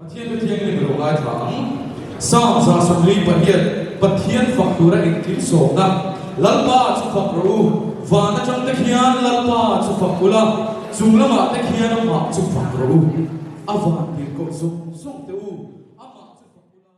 Pathian thu thianghlim i lo ngaithla ang. Psalm 148, Pathian fak tura engkim sawmna, Lalpa chu fak rawh u, van atang te khian Lalpa chu fak ula, chung lamah te khian amah chu fak rawh u, a van tirhkoh zawng zawng te u, amah chu fak ula.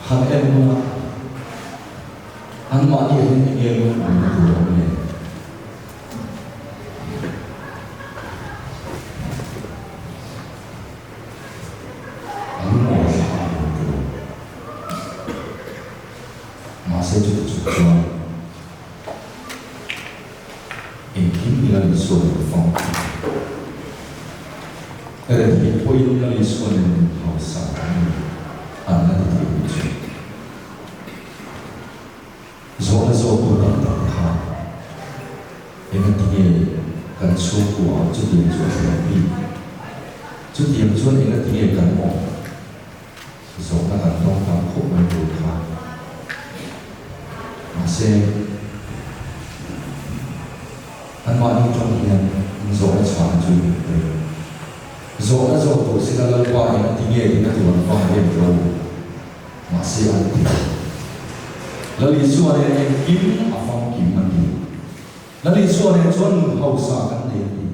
Han en huna anmahni ah hian enge lungawina tur a awm le? A lungawi thlak lo tur. Mahse chuti chung chuan engkim ila Isua nen fang thei. Rethei pawhin Lal Isua nen hausa an ni. chhungkua chutiang chu a thleng bik. Chutiang chuan engatinge kan awm? Zawhna kan tawng tam khawp mai tur kha. Mahse, anmahni tawng hian zawhna chhana chu in pe. Zawhna zawh tur sila Lalpa engatinge tina tur an vang em tlo? Mahse an ti lo. Lal Isua nen engkim a famkim a ti. Lal Isua nen chuan nun hausa kan nei a ti.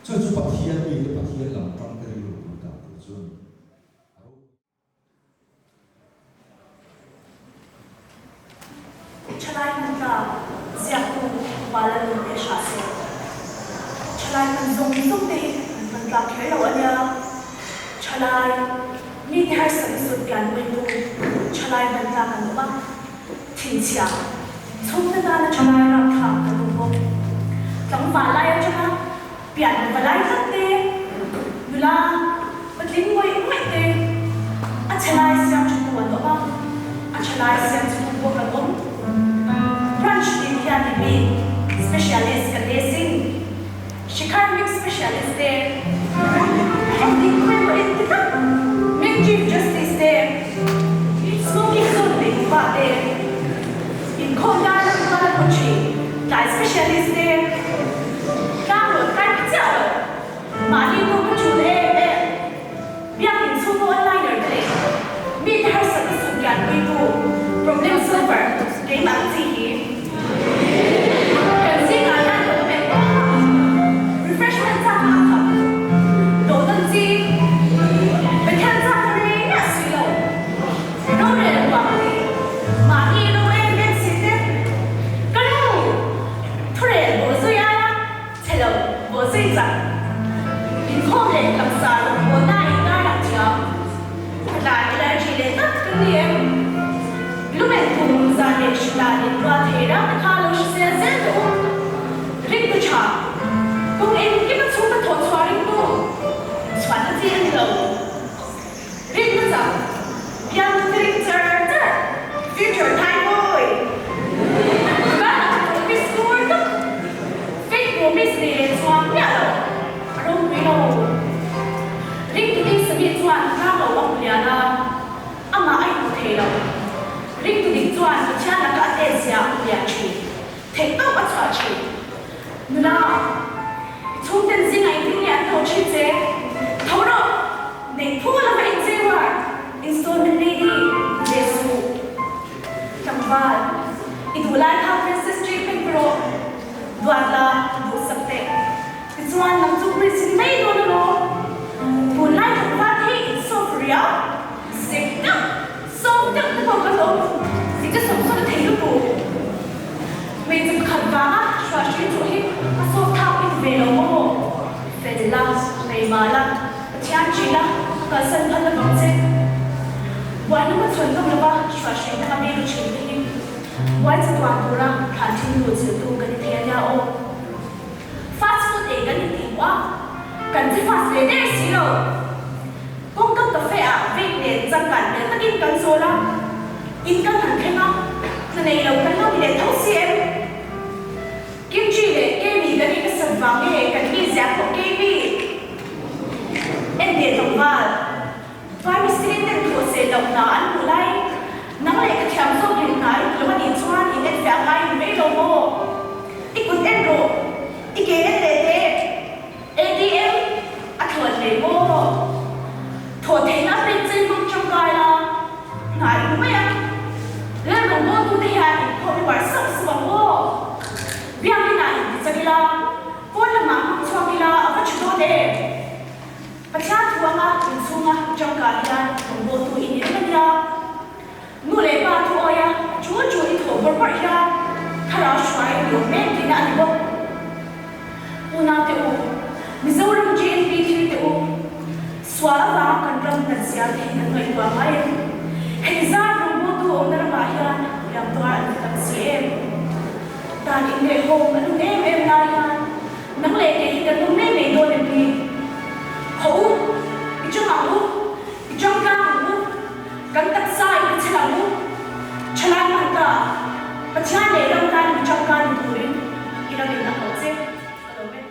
Chu chu Pathian mite Pathian lam tangte rilru pui dan tur chu a ni. A ropui. Thalai hman tla ziaktu Vala nun leh hrah se. Thalai hman zawng zawng te hi an hman tlak kher lo a nia. Thalai mite harsatna sut pian puitu thalai hman tlak an awm a, thinchhia chhungte tana thalai rapthlak kan awm bawk. Tlangval lai atanga Pian valai tlat te, nula patling ngawih ngawih te, a chhe lai siam tha tu an awm a, a tha lai siam chhe tu pawh kan awm. Branch tin hian i bik specialist kan nei sin. Shikhar mix specialist te, engtik khawi emaw in ti tlat, Ming Chief Justice te, smoking zone nei tu pa te, inkhawm dar lam rual a pawh thin tlai specialist te, Tlang rawn kai ta chiah lo. Mahni pawh ka chul em em. Biakin chhung pawh onliner te leh mite harsatna sut kianpuitu, problem solver, keimah ang chi hi kan zingah hian ka awm em em a. Refreshment chak a kham dawhdan chi Pathian chak ka rei miah si lo. Rorel vang ti mahni ro em em si te ka nu. Thurel bawh zui aia chhe lo bawh zui chak. Inkhawm leh taksa rawng pawlna inkar lang thiam. Khawtlai energy leh tak kan ni em? Lumen kum zan leh hridan inrual thei ram te kha lo hrisel zel teh u. Ringtu tha. Kawng engkim a chhung ka thawh chhuah ringtu chhuahna chi a ni lo. Rinna chak, pian ring char char, future thai mawi. Banah promise tur tak, fake promise nei leh chuang miah lo, a ropui lo. Ring tudik sami chuan tlang lo a hmu lian a, amah a inhmu thei lo. Ring tudik chuan Pathian laka a tet zia a hmu lian thin, theih tawp a chhuah thin. Nula, i chhungten zingah engtin nge an tho thin che? Tho rawh! Neih phu lama inchei rual, installment lady, leh suh. Tlangval, i duh lai kha princess treatment pe rawh. Duat la, duhsak teh. Tichuan, nang chu prince ni mai dawn emaw? Tunlai tlangval hi insawp riau, sek deuh. Sawm deuh te pawh kan awm zik a sawm sawm a thei lutuk. Hmeichhe pakhat vanga hruai hri chu hi a sawm thlak bik ve lo maw? Fel la, keimah la, Pathian ṭih la, a kalsan phal la vang che. Buaina hmachhawn ngam lova hruai hri na a mi lu ṭhin te hi buai chatuan tura thlan ṭhin lu chiltu kan ni thei a nia aw. Fast food ei kan intih hmuh a, kan che fast ve der si lo. Kawngka cafe ah vape nen changkan hmel takin kan zawl a, in kan han thleng a, hna nei lo kan lo ni leh tho si em? Kimchi leh Kemi kan in nasat vang nge kan mizia pawh Kemi en teh tlangval. Vai mistiri ten thawh seh loh hna an hmuh laiin nang leh ka thiam zawkin hna i hmu lo a nih chuan in en fiah ngai ni mai lo maw? I kut en rawh, i ke en leh teh. ATM a thawn hle maw? Thawh theihna a pek chei hmang tangkai la, hna i hmu mai a. Lal rawngbawltute hian inkhawm i uar sauh sauh ang maw? Biakinah intichak ila, pawn lamah hmang chhuak ila a va tha dawn em? Pathian thu anga inchhunga tangkai hian rawngbawltu i ni reng a nia. Nu leh pa thu awia tul tul i thawh bawrh bawrh hian thlarau hruai i awm mek tihna a ni bawk. Unau te u, Mizoram GNP thil te u, sual avanga kan ram hlat zia te hi kan ngaihtuah ngai em? Heti zat rawngbawltu awmna ramah hian hliam tuar an ti tam si em? Dan inneihawm a lum em em lai hian nang leh kei hi kan awm mai mai dawn em ni? Haw u, i chang ang u, i changkang ang u. Kan taksa in ka chhel ang u. Thalai hman ta, Pathian leh ram tan mi tangkai ni turin i ramin a hauh che. Ka lawm e.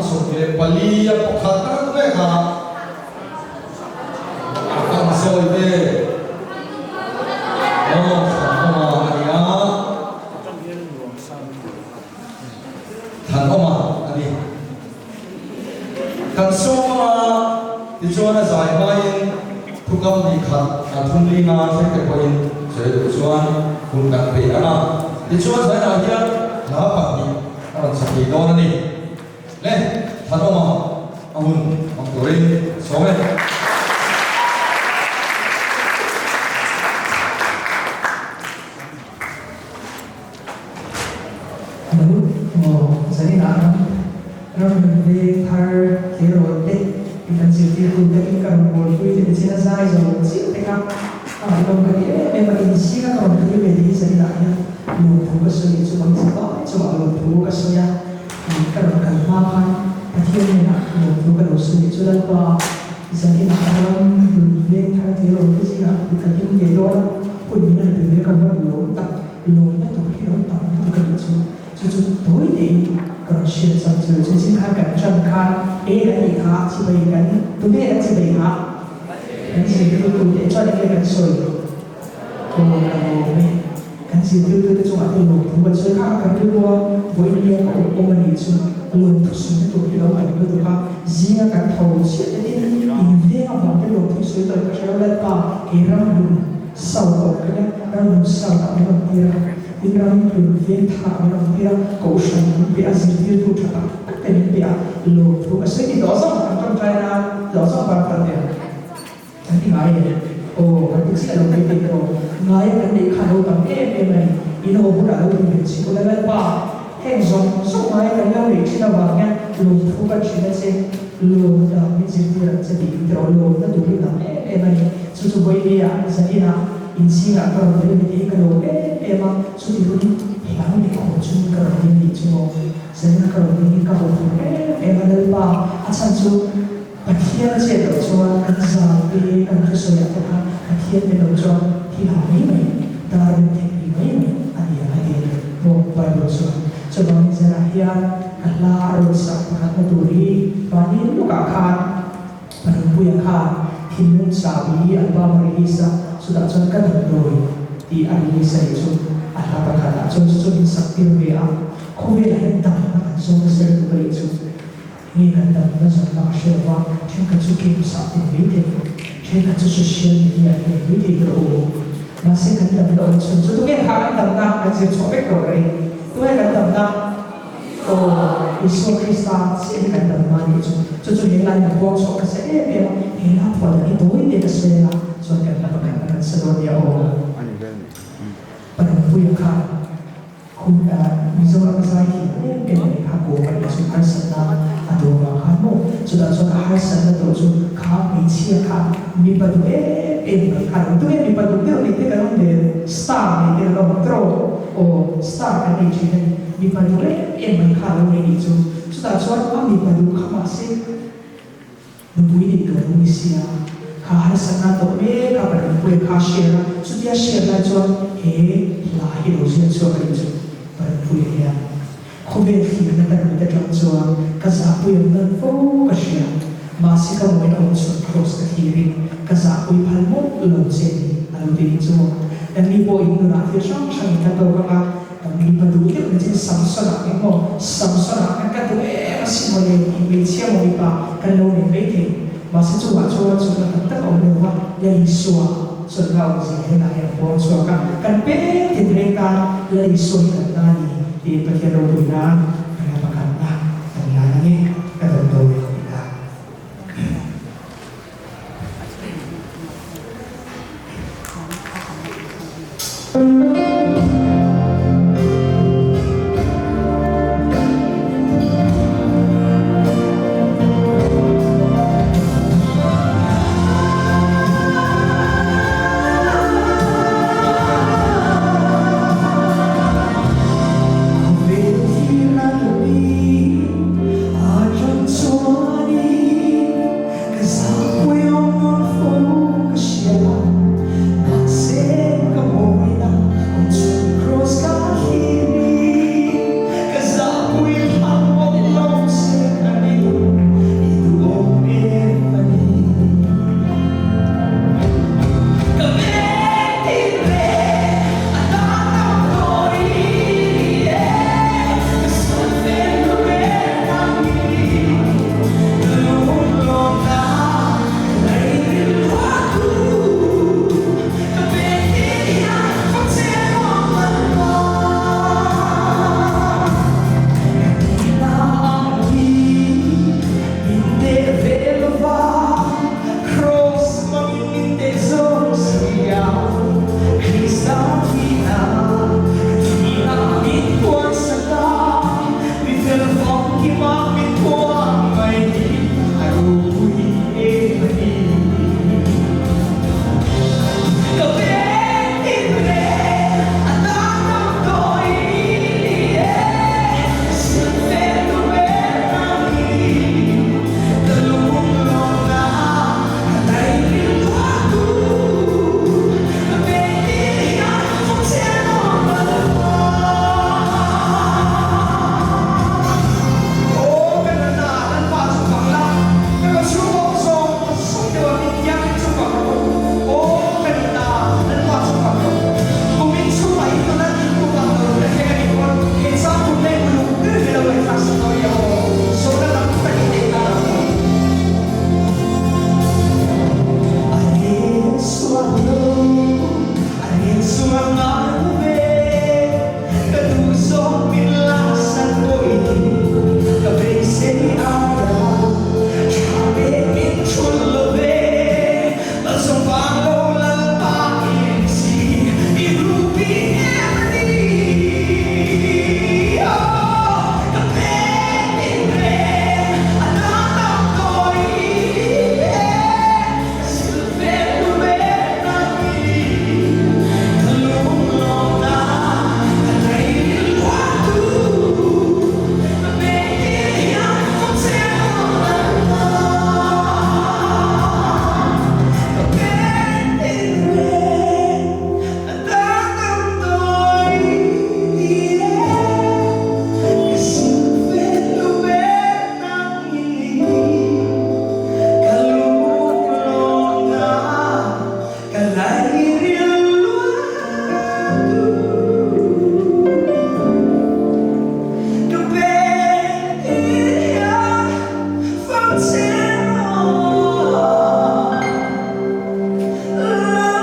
24 a pakhat a rawn vek a, a kan sawi ve. Aw, Thanawma a ni a. Thanawma a ni. Kan sawm anga tichuan a zai hmain thukam hnih khat a thum linga thleng te pawhin sawi duh chuan hun kan pe ang a, tichuan zainah hian hla pahnih a rawn sa thei dawn a ni. Le, Thanawma a hun hmang turin sawm e. Hello, aw zaninah ram ram rawn veng thar tleirawl te i kan zirtirtu te in ka rawn bawlpui te nichin a zai zo chiah te kha a ngaihnawm ka ti em em a, inzinga ka rawn phur ve te hi zaninah hian lawmthu ka sawi chu ka hmasa fai chungah lawmthu ka sawi a, ka rawn kal hma khan Pathian hnenah lawmthu ka lo sawi chu Lalpa zaninah ram rawn veng thar tleirawl te zingah ka ding ve dawn a, hun min rawn pe ve ka va lawm tak. Lawmna tur hi lo tam lutuk a nih chu. Chu chu tawi tein ka rawn hriat chang chu. Chu chin khan kan ṭan khan e kan nih kha chibai kan tunge kan chibai kha kan zirtirtu te chuan enge kan sawi aw ka lawm e kan zirtirtu te chungah te lawmthu kan sawi kha kan rilru a vawiin nia ka awm awm a nih chu lawmthu sawina tur hi lo kan lutuk a zinga kan tho chiah te tin inveng avang te lawmthu sawi tawh in ka hre lo Lalpa kei ramhlun Sau tawh ka nia, ramhlun sau ah min rawn tir a, tin ramhlun veng thar ah min rawn tir a, kohhran min pe a, zirtirtu tha tak tak te min pe a, lawmthu ka sawi ti tawh zawng kan tawngtai nan tawh zawng ban fal te kan ti ngai e, aw kan ti chiah lo mai tih erawh ngai a kan neih kha lo tam em em a ni, in aw hunah lo in ven chhin ula Lalpa heng zawng zawng ngai a kan lo neih thin avang hian lawmthu kan hrilh a che, lawm dan min zirtir ang che tiin erawh lawmna tur hi tam em em a ni. Chu chu vawinia zaninah inchhingah ka rawn tel a ni tih hi ka lawm em em a, chuti hun hlang leh khawm chungin ka rawn ding nih chu maw? Zanina ka rawn ding hi ka haw tur em em a Lalpa, a chhan chu Pathian a chet loh chuan kan zai te kan thusawiah te kha Pathian te lo chuan thil ha mai mai, dar rem thei ri mai mai a ni ang a ti maw Bible chuan. Chuvangin zanah hian ka hla a rawn sak pakhatna tur hi mahni lawkah khan, Panpuia khan thinlung chahbi album a release a, chutah chuan ka damdawi tih a release a nih chu a hla pakhat ah chuan chu chu min sak tir ve a, khawvelah hian damna kan zawn nasa lutuk a nih chu nge kan damna zawnna ka hre lo va, thenkhat chu games ah te ni mai thei, thenkhat chu social media ah te ni mai thei ber aw. Mahse kan damna awm chhun chu tunge kha kan damna kan zir chhuah vek tawh reng, tunge kan damna? Aw, Isua Krista chiah hi kan dam a nih chu. Chu chu he lai kan huang chhuah nasa em em a, he la phuah dan hi tawi te ka sawi anga, chuan kan hla pakhat na kan sa dawn nia aw. Panpuia khan hun Mizoram a zai thiam em em a nih kha, kawng a nih chu harsatna a dawng vang khan maw? Chutah chuan a harsatna tawh chu kha hmeichhia kha mipa duh em em mai kha a lo. Tunge mipa duh deuh nei te kan awm ve, star nei te kan awm ang tawh. Aw, star kan nei thin a ni. Mipa duh em em mai kha a lo nei nih chu. Chutah chuan a mipa duh kha mahse nupui nei tur lo ni sia. Kha harsatna tawh mek a Paranpuia kha a share a, chutia share lai chuan he hla hi lo ziak chhuak a nih chu Paranpuia hian. Khawvel thlirna ka mit atang chuan ka zahpui ang nan fo ka hria. Mahse ka mawina awm chhun Kross ka thlirin ka zahpui phal mawlh lo che ni a lo ti nih chu maw. Nangni pawh in nunah thil hrang hrang in la tawk ang a, kan mipa duh deuh na chin Samson-ah eng maw Samson-ah khan ka duh em asin maw le tih hmeichhia maw mipa kan lo nei mai thei. Mahse chungah chuan chawlhna tam tak a awm lo va, Lal Isua chawlhna awmzia helah hian a puang chhuak a, kan peng tin reng tan Lal Isua hi kan ta ni tiin Pathian ropui nan kan la pakhatna kan la ang e, ka damdawi tih la. Khawvel thil a ve lova Kraws hmangin min teh zawk sia Krista thihna thihna min puansak a Mi fel famkima min puan mai hi a ropui em a ni. Ka veng in reng a tan dam tawh i ni e, Silver tu ber a ni. Ka lunglawmna ka daihlim tuah tu, ka veng in hian fawm che nuam a lo a. Aw ka nana Lalpa chu fak la, ka ka chhung awm zawng zawng deuh a min thianghlim chu fak rawh u. Aw ka nana Lalpa chu fak rawh u. Kumin chhungah i tuna in tuk ang lo ka thleng a nih pawn he chang hun leh uluk ber hi lo ngaihthlak sak dawn nia aw. Zawhna tam tak i neih nan ang aw. A rel sual lo, a rel sual ngai lo ve. Ka duh zawk min laksak pawhin ka beisei aia tha leh min thul lo ve. Malsawm vang lo Lalpa in si i hlu bik em a ni. Aw ka pek in reng a danglam tawi e ka silver hlu ber a ni. Ka lunglawmna ka daihil luahtu ka bengin hian fawm che Lalpa. Ka bengin reng a danglam tawi e ka silver hlu ber nang i ni. Ka lunglawmna Ka lairil luatu ka beng hian fang che rawh Lalpa.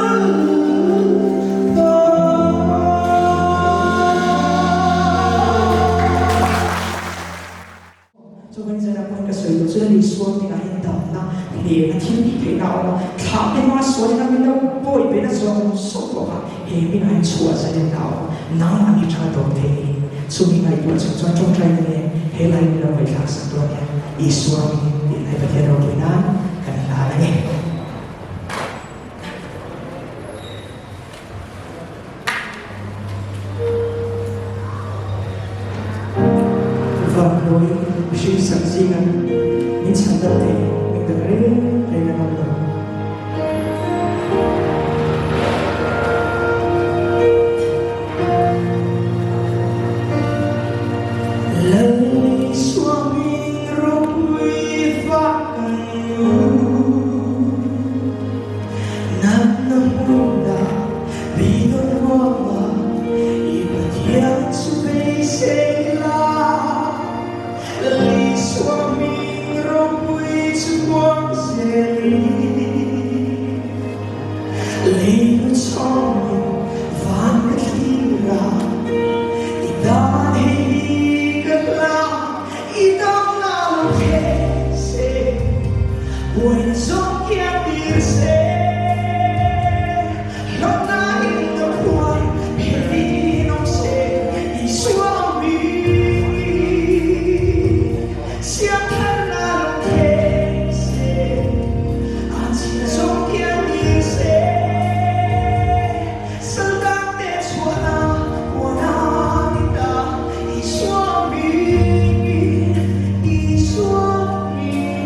Chuan zan ah pawhin ka sawi duh chuan Isua hmingah hian damna hnehna thil tih theihna a awm a, thlah te hma sualin a min lo pawi ve na zawng zawng pawh kha he hmingah hian chhuah zalenna a awm a, nangmah ni tha dawm thei niin chumi ngaihtuah chung chuan tawngtai na nen he lai min lo ngaihthlak sak dawn hian Isua hmingin tih lai Pathian ropui nan kan hlan a ni. Vanglawi mihring sak zinga min chhan dam thei min dang reng reng an awm lo. Lal Isua min ropui vak ang u. Natna hmunah beidawn ruangah i Pathian chu beisei la, Isua hming ropui chu puang zelin, Leinu chhawngin van ka thlir a, i dan hei hi ka hla. I damna lo thleng se, buaina zawng hian tir se, hlawhna in ka phuai phelin awm se, Isua hming siam tharna lo thleng se, a chhina zawng hian tir se, Saldang te chhuahna huana ni ta Isua hmingin, Isua hmingin.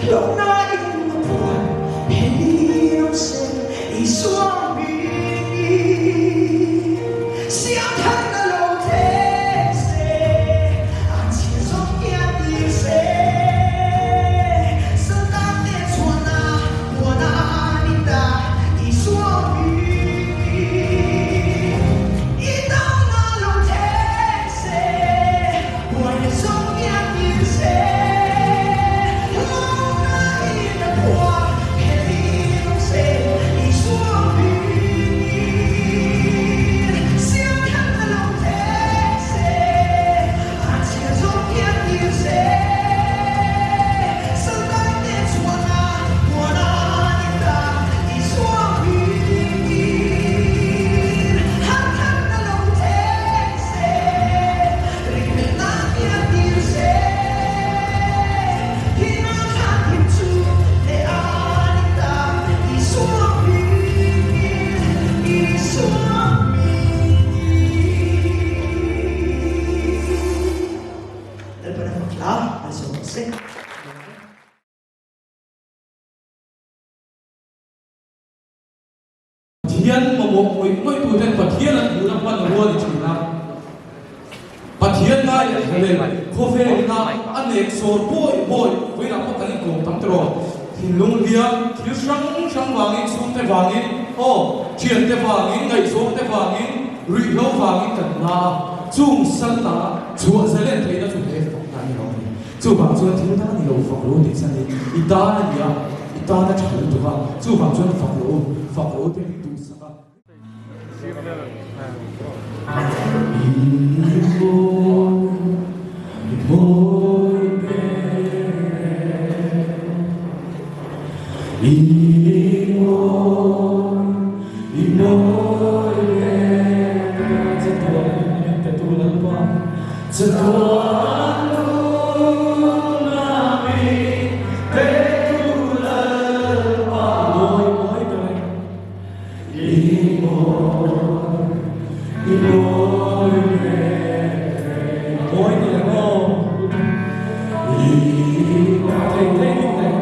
Hlauhna in a phuan phelin awm se Isua hmingin siam tharna lo thleng se, an chhia zawk hian tir se. Satan te chhuahna huana ni ta Isua hmingin i dangna lo thleng se. Huaina zawng hian tir se, hlawkna in a khua phelin awm se, Isua hmingin siam tharna lo thleng se, a chhia zawng hian tir se, Satan te chhuahna huana ni ta, Isua hmingin har tharna lo thleng se. Pathian mamawh ngawih ngawih tuten Pathian an hmuhna hmanrua ni thin a. Pathian ngai leh hlel khawvelina a nek sawr bawi bawi vawiinah pawh kan inkawm tam tiraw. Thinlung hliam thil hrang hrang vangin chhungte vangin aw thiante vangin ngaihzawngte vangin ruihhlo vangin kan na a. Chung salta chhuah zalen theihna chu he fakna a ni lo a ni. Chuvang chuan thil dang a ni lo, fak lo tih chhan hi i tan a ni a, i tan a tha lutuk a, chuvang chuan fak lo, fak lo te hi duhsak a. I mawi, i mawi ber chatuan min petu Lalpa, chatuan nuna min petu Lalpa. Mawi mawi ber i mawi, i mawi ber mawi ni ang aw i thei thei ni teh.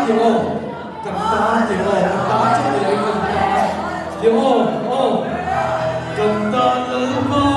Tih aw. Kan tan tih aw. Kan tan chu tih ai kan tan. Tih aw. Aw. Kan tan Lalpa.